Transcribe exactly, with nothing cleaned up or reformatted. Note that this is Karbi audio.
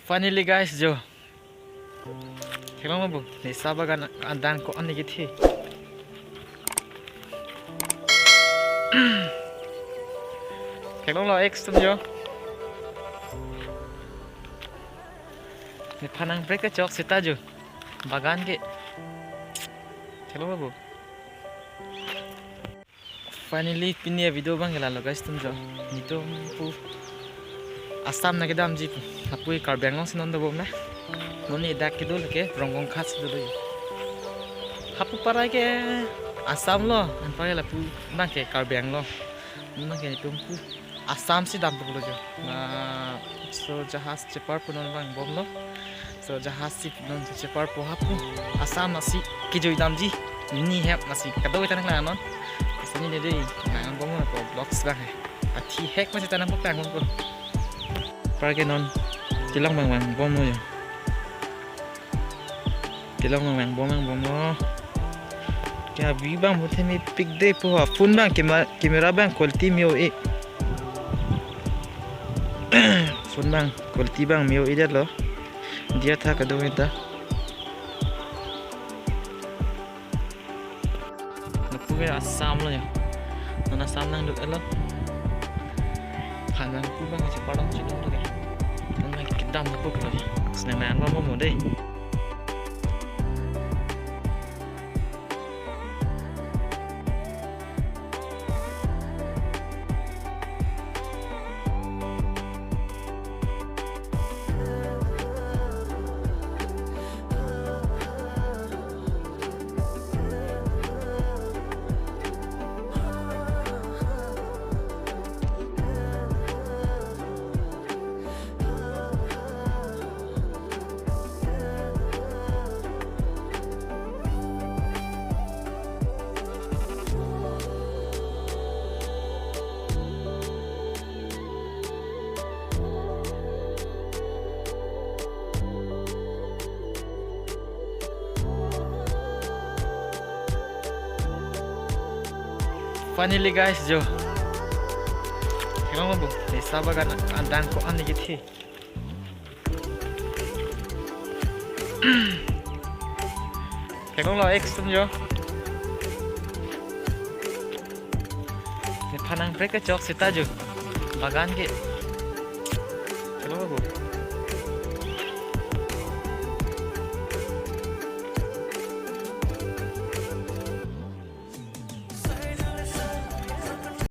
Finally guys, jo. Theklong lo bo, nesa bagan adan ko-an ni kethe. Theklong lo X atum jo. Nephan nang break kechok seta jo. Bagan ke. Theklong lo bo. Finally, pini avideo abang ke lalo guys atum jo. Netum pu Assam nangkedamji pu. Lapu Karbi Anglong si non dobom na. Non ne dak kedo lake Ronggong Ghat si dolo. Hapu parai ke Assam lo, anpar ke lapu abang ke Karbi Anglong. Non abang ke netum pu Assam si dam pulo jo. Na so jahaz chepar pu non vangbomlo. So jahaz si non chepar pu hapu Assam asi kejui damji. Ni hep asi kado kita nang non. Sini dede nang bom ko vlogs abang he. Athi hek masih tanam pu pang ko. Par ke non tilong bang vangbomlo jo. Tilong bang vangbom vangbomlo. Kya view bang muthe mepik de pu ha. Phone bang camera, camera bang quality me-o-e. Phone bang quality bang me-o-e det lo. Dia tha kado kita. Lapu ke Assam lo ya. Non Assam nangduk lo. Phan nang pu bang si parong si dong ke. Non bang kedam lapu ke. Senang nang bom bom dei. Finally guys, jo. Theklong lo bo, nesa bagan adan ko-an ni kethe. Theklong lo X atum jo. Nephan nang break kechok seta jo. Bagan ke. Theklong lo bo.